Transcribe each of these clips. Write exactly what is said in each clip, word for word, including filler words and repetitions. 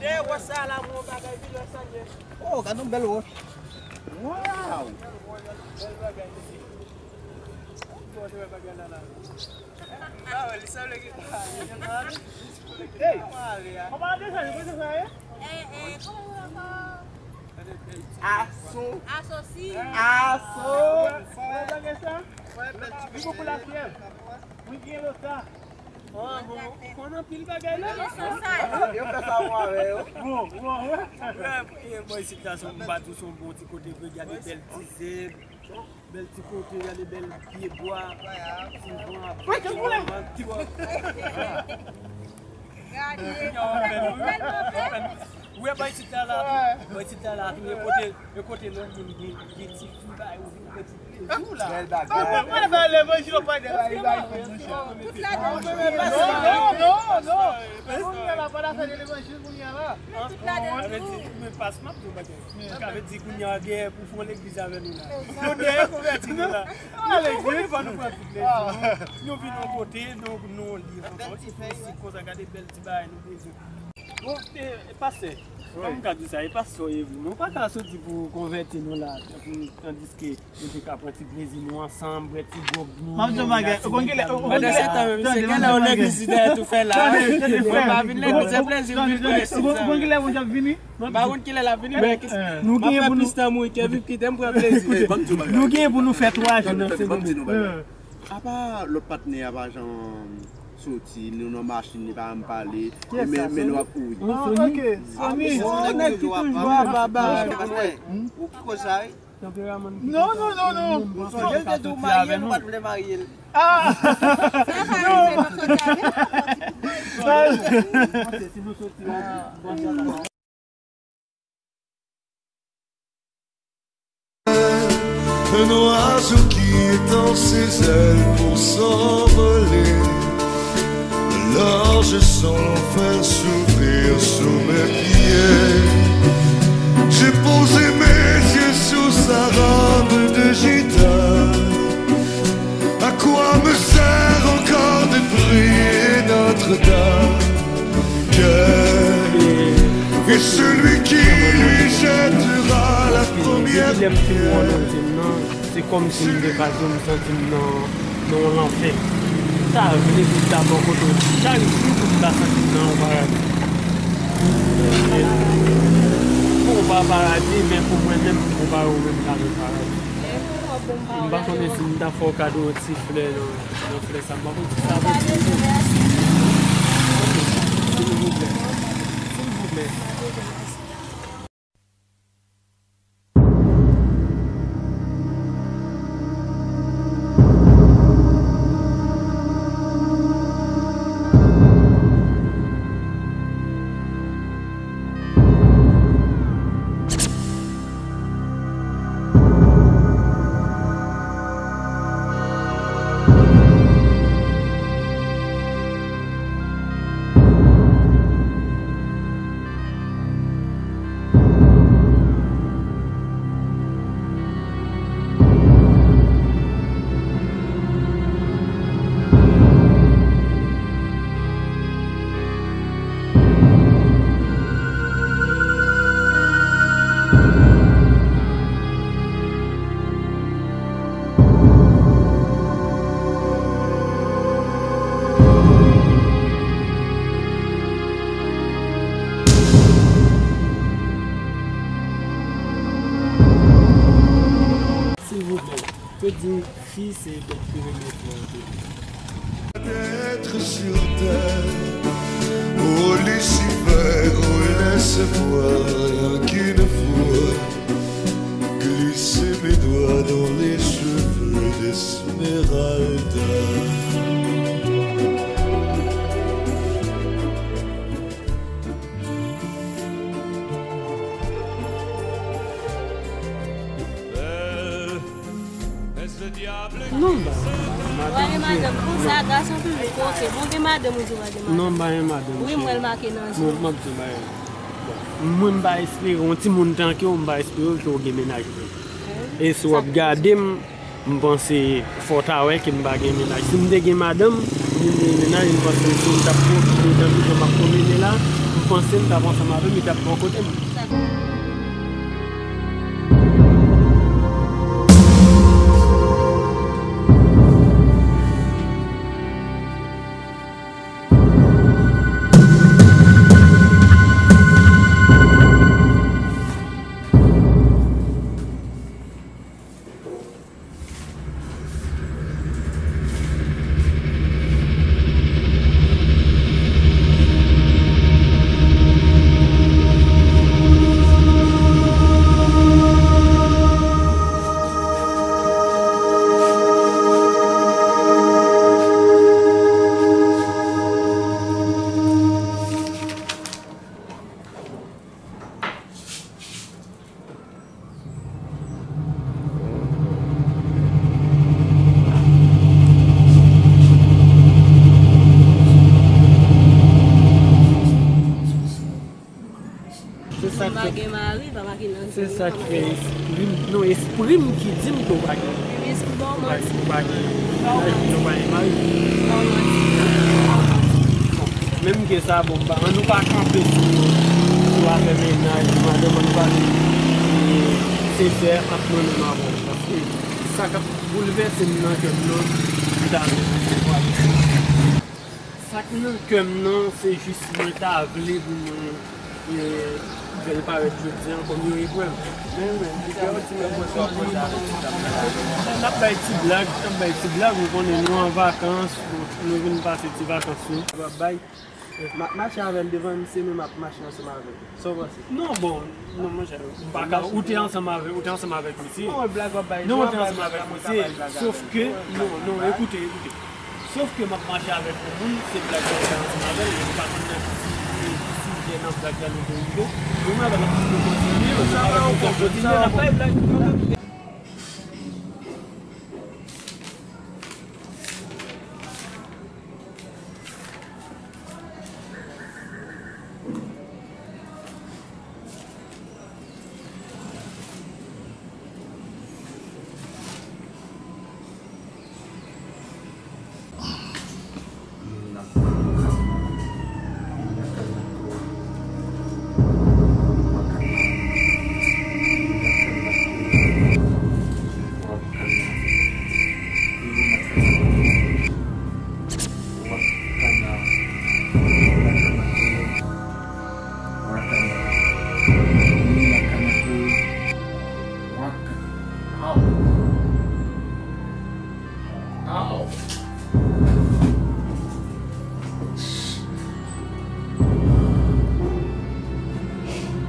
Dèyè wòch sa la, mwen bagay pi lè sa ye. Oh, gade yon bèl wòch. Wow! Bèl bagay, mesye. Bon, te wè bagay la la. Ah, wè, li sanble ki. Hey! Kòman desann, kòman sa ye? Eh, eh, kòman nou ankò? Aso. Asosi. Aso. Wè, wè, bagay sa? Li bon pou lafyèv. Mwen gen lòt sa. Konn anpil bagay la. Yo fè sa mwen avè yo. Bon, bon, wè. Wè, e, bò isit la, se yon, m pa di w se yon bon ti kote vre, gade bèl ti zèb, bèl ti kote, gade bèl pye bwa, ti van ap fè ti van ap twò. Gade. Ou wè bò isit la la tou, bò isit la la tou, e kote, e kote lòt moun gen, gen ti fi ba yo vin pran ti plezi w la. Bèl bagay. Mwen pa levanjil, ou pa de la, li bay fè, monchè. Tout la non, non, non, non. Kounye a la, pa afè de levanjil, kounye a la. Men tout la de tou. Men pas m ap di w bagay. Sa vle di kounye a gen pou fè yon legliz avè nou la. Nou dèyè konvèti nou la. Nou konnen pa nou pran tout legliz. Nou vin yon kote, nou, nou li ankò. Ti fè si konsa, gade bèl ti bagay nou bezwen. Bon, e, e pastè, kòman m ka di sa, e pastè w ye vre, men w pa ka soti pou konvèti nou la, tandiske nou te ka pran ti plezi nou ansanm, bwè ti gwòg nou. M ap di yon bagay, ou konn kilè, ou konn kilè, pandan se tan menm, se kilè yon legliz dèyè tou fè la, mwen pa vin legliz, se plezi m vin pran isit sa. Ou konn kilè Bondye ap vini? M pa konn kilè l ap vini, men m ap fè plis tan mouri ke viv, kite m pran plezi. Nou gen pou nou fè twa jou nan semèn. Apa lòt patnè a pa janm soti, nou nan machin, li pa janm pale, li men, men nou ap kouri. Ah, ok. Sony. Oh, nèg ki toujou ap baba. Ou ki koz sa, wi? Tanperaman. Non, non, non, non. Ou sonje l te di w marye, nou pa t vle marye l. Ah! Non. Si nou soti la, bon, Un oiseau qui étend ses ailes pour s'envoler. Alors je sens l'enfer s'ouvrir sous mes pieds. J'ai posé mes yeux sur sa robe de gitane. À quoi me sert encore de prier Notre-Dame? Et celui qui lui jettera la première pierre. Lè m fin wè nan je m nan, se kòmsi m te ka di w m santi m nan, nan yon lanfè. Sa vle di sa bò kote w, chak jou ou ta santi m nan yon paradi. Pou w pa paradi, men pou mwen menm, m konpare w menm avèk paradi. M pa konnen si m ta fè w kado yon ti flè nan, nan flè sa. M pa konn si sa ap di. Silvouplè. Silvouplè. Silvouplè, yo di fi se bèt ki renmen flè an pil. D'être sur terre, oh Lucifer, oh laisse-moi rien qu'une fois glisser mes doigts dans les cheveux d'Esmeralda. Non, m pa, m pa renmen madanm. Wè, madanm, konsa, gason toujou kote. Bon, gen madanm, ou di w pa gen madanm. Non, m pa renmen madanm. Wi, m wè l make nan je w. Non, m ap di w bagay. Bon, mwen, m pa espere, yon timoun tankou w, m pa espere ke w gen mennaj vre. E si w ap gade m, m panse fò w ta wè ke m pa gen mennaj. Si m te gen madanm, Mennaj, m panse si m t ap pwofite jan m ap pwomene la, m panse m t ap ansanm avè m, li t ap bò kote m. Se sa k fè, se sa k fè espri m, non, espri m ki di m ke w pa gen, ou pa gen, ou pa gen mennaj, ou pa gen mari. Bon, menm ke sa, bon, ann nou pa kanpe sou, sou afè mennaj, madanm, ann nou pale, e, sensè ant mwen menm avè w. Paske sa k ap boulvèse m nan kè m nan, m ta vle pou se vwa. Sa k nan kè m nan, se jis mwen ta vle pou nou, e, fè l parèt jodi a kòm yon eprèv. Men, men, se yon ti mwen sa poze avèk ti dam nan. N ap bay ti blag, n ap bay ti blag, ou konnen nou an vakans, nou vin pase ti vakans nou. M ap bay, m ap mache avè l devan, se mwen m ap mache ansanm avè l. Sa w panse? Non, bon, non, monchè, ou pa ka, ou te ansanm avè, ou te ansanm avèk misye. Non, blag w ap bay. Non, ou te ansanm avèk misye. Sòf ke, non, non, ekoute, ekoute. Sòf ke m ap mache avèk yon moun, se blag sa w fè ansanm avè l, e m pa konn nan ki sijè nan blag la nou te rive. Mwen avè l ap kontinye, mwen avè l ap kontinye, n ap bay blag.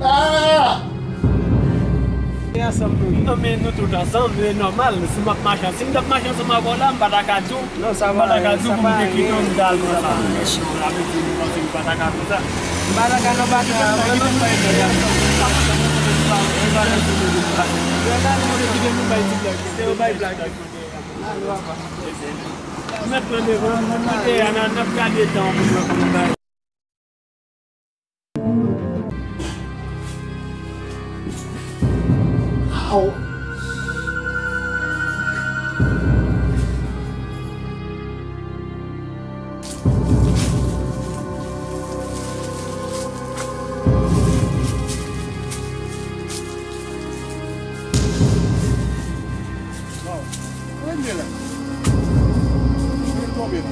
Ah! Ansanm nou ye. Non, men nou tout ansanm, e nòmal. Si m ap mache, si m t ap mache ansanm avè w la, m pa ta ka di w, m pa ta ka di w pou m te kite w, m ta al pran sa. Sa vle di, nou panse nou pa ta ka fè sa. M pa ta ka, nou pa ta ka. Kite m bay blag. Kite m bay ti blag. Kite yo bay blag. Mèt pran devan, mèt pran dèyè, n a, n ap gade tan pou nou wè kòman bagay. Aw! Waw. Premye la. Premye tonbe la.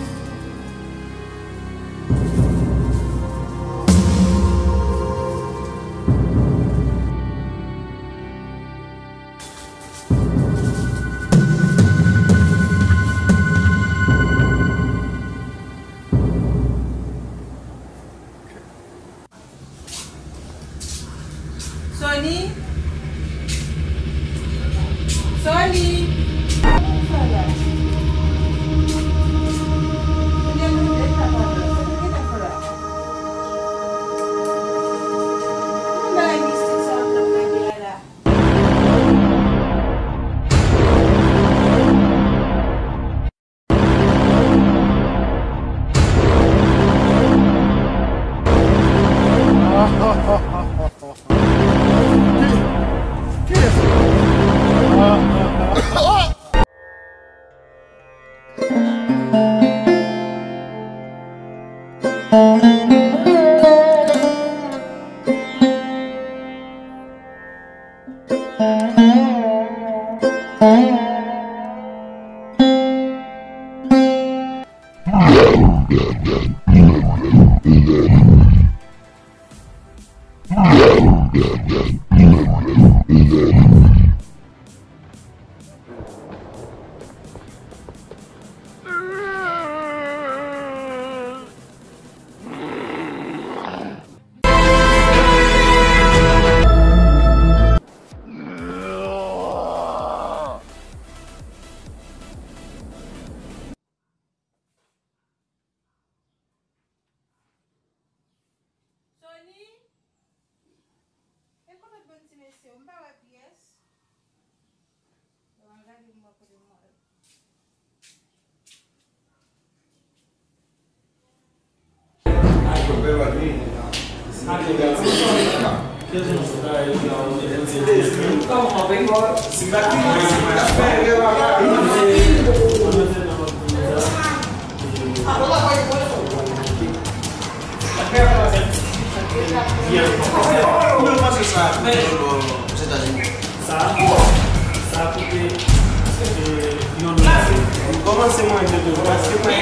Sony, e kote bon ti mesye, m pa wè pyès. Bon, al gade m wè kote m wè. Sa, sa koute, e, yon dola. Kòmanse manje tou, paske mwen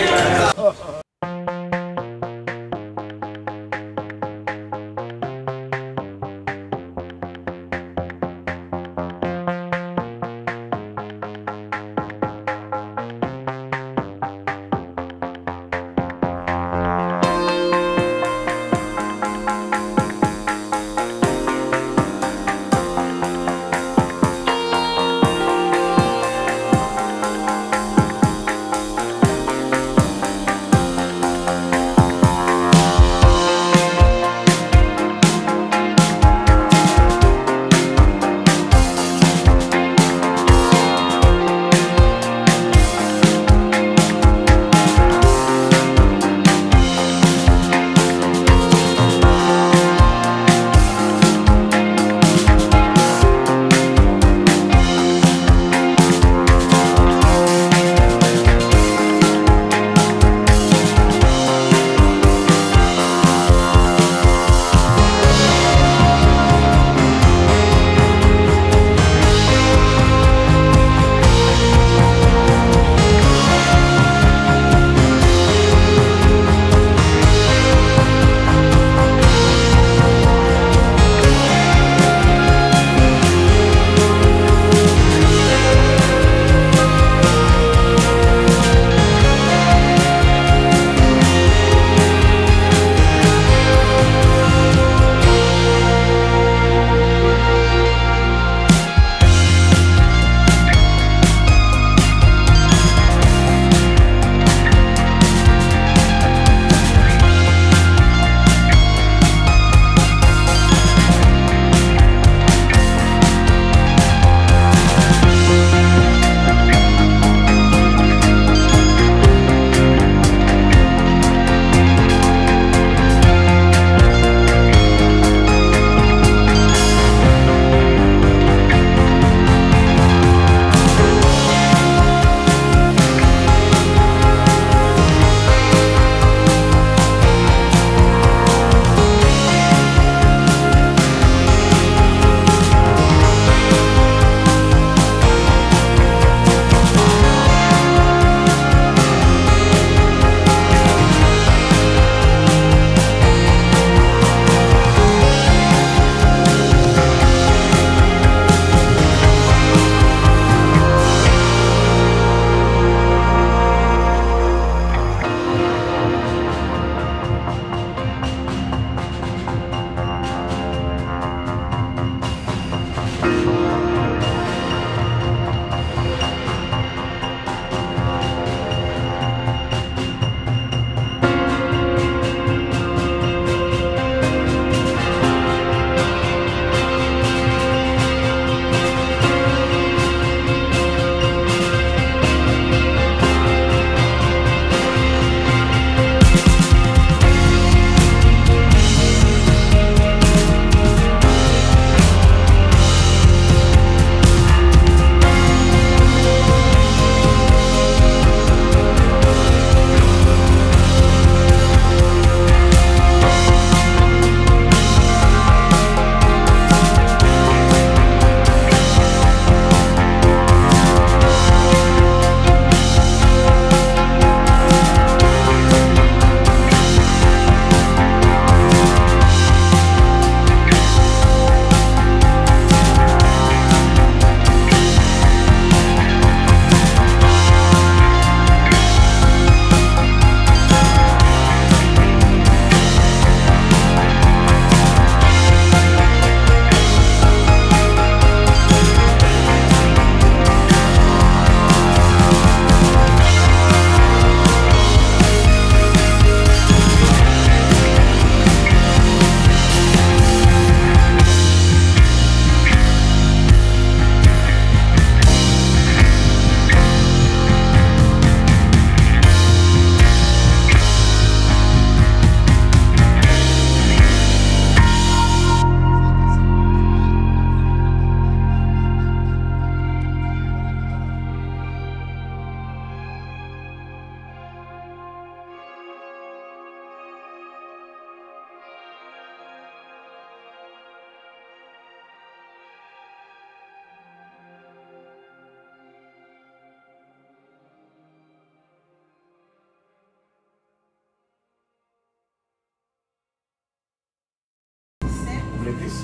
Plis?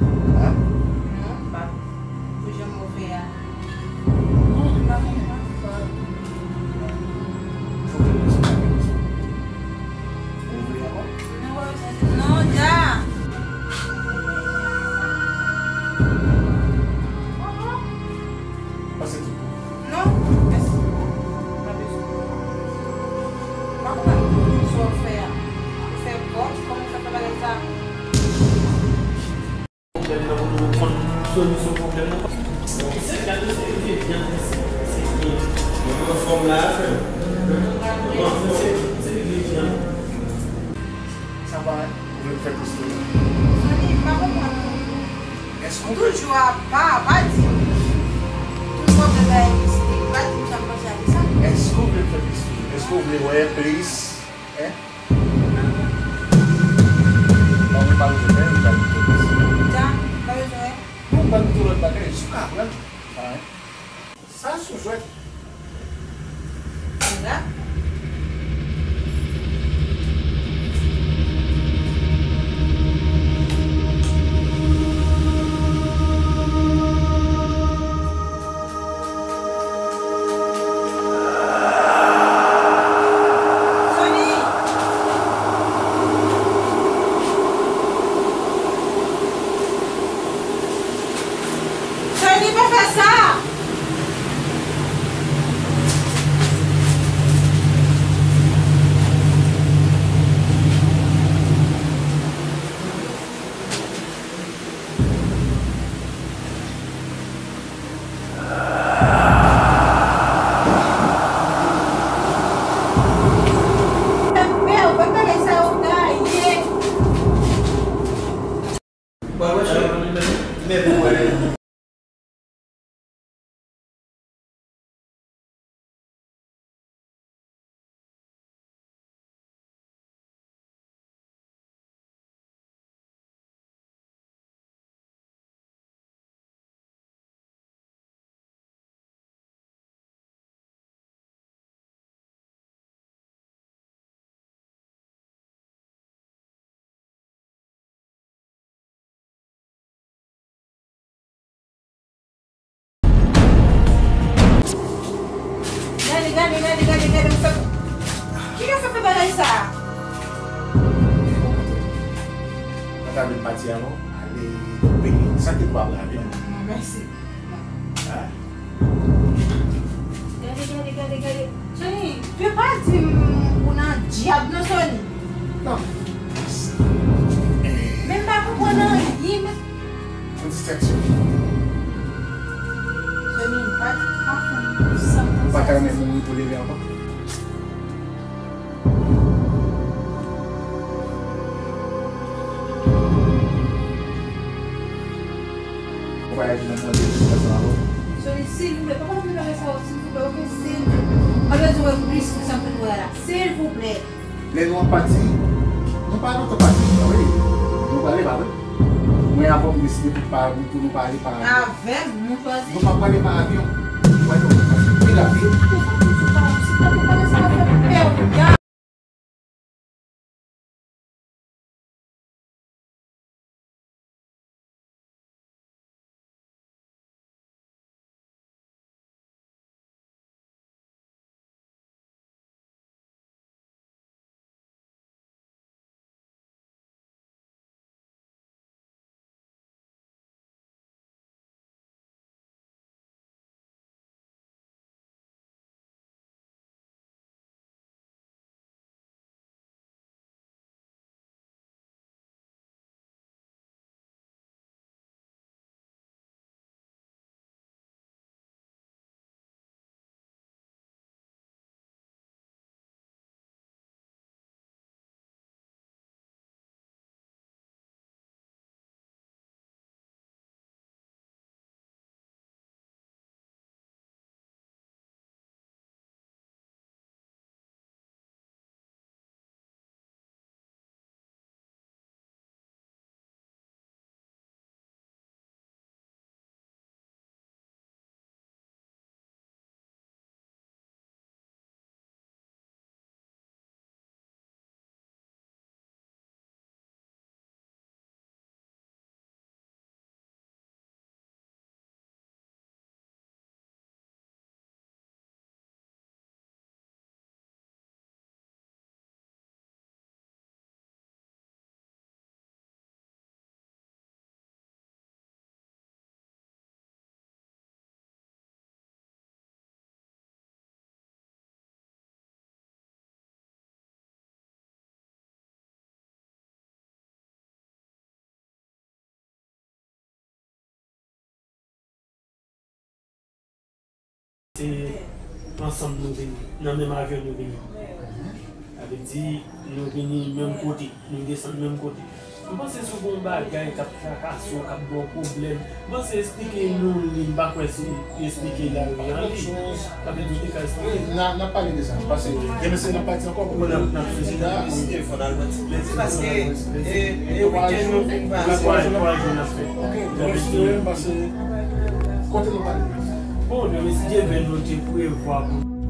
Hein? Non, pa. Pou jan m ouvè a. Non, m pa konprann. Fò ke nou sa pa gen bezwen. Ou vle ankò? Non, pa bezwen. Non, dja. Pase tout. Non, mèsi. Pa bezwen. M pa konprann sa w fè a. Ou fè kòb, kòman w fè fè bagay sa? Pwoblèm nan pou nou konn solisyon pwoblèm nan. Se gade se vye vyann, se, se vye. Mwen anfòm la, frè. Mwen anfòm, se, se vye vyann. Sa va, ou vle fè plis toujou? Soni, m pa konprann ou. Èske w vle Toujou apa, pa di m. Toujou ap fè bagay mistik, pa di m sa m panse a de sa. Èske w vle fè plis toujou? Èske w vle wè plis? Hein? Bon, mwen pa bezwen fè, mwen pa bezwen fè plis. Dja, pa bezwen wè. Non, pa bezwen lòt bagay, jis w ka aprann. Sa, hein? Sa sou jwèt. Konnya. Soni! Soni, pa fè sa! Gade, gade, gade, gade, gade, m fè. Kijan w fè fè bagay sa a? Mwen ta vin pati avan, ale lòt peyi. Sa ki pou ap lave? Mèsi. Gade, gade, gade, gade. Soni, pe pa di m ou nan dyab non, Soni. Non. Men m pa konprann anyen, men. Yon distraksyon. Soni, m pa, pa konn sa. Ou pa ta renmen mouri pou leve ankò? Ou pa vin mande pou sa ankò? Soni, silvouplè, papa, m vin avè sa, silvouplè, oke, silvouplè. Mwen bezwen wè plis ke sa m fin wè a la, silvouplè. Lè nou ap pati, nou pa nan tan pati, pa vre? Nou prale, pa vre? Mwen, avan m deside pou pa, pou nou pa ale pa avyon. Avè m, nou chwazi. Nou pa prale pa avyon. Nou prale nan tan pati. Pi rapid. Ansanm nou vini, nan menm avyon nou vini. Sa vle di, nou vini menm kote, nou desann menm kote. M panse si w gen yon bagay k ap trakase w, k ap ba w pwoblèm, m panse eksplike nou li, m pa kwè si eksplike la yo jan li. Sa vle di w te ka eksplike. N a, n ap pale de sa, paske demen se n ap pati ankò pou n ap, n ap fini la. Paske, e, e, twa jou, twa jou n ap fè. Ok, demen si Dye vle, paske kote nou pale de sa? Bon, demen si Dye vle, nou te prevwa pou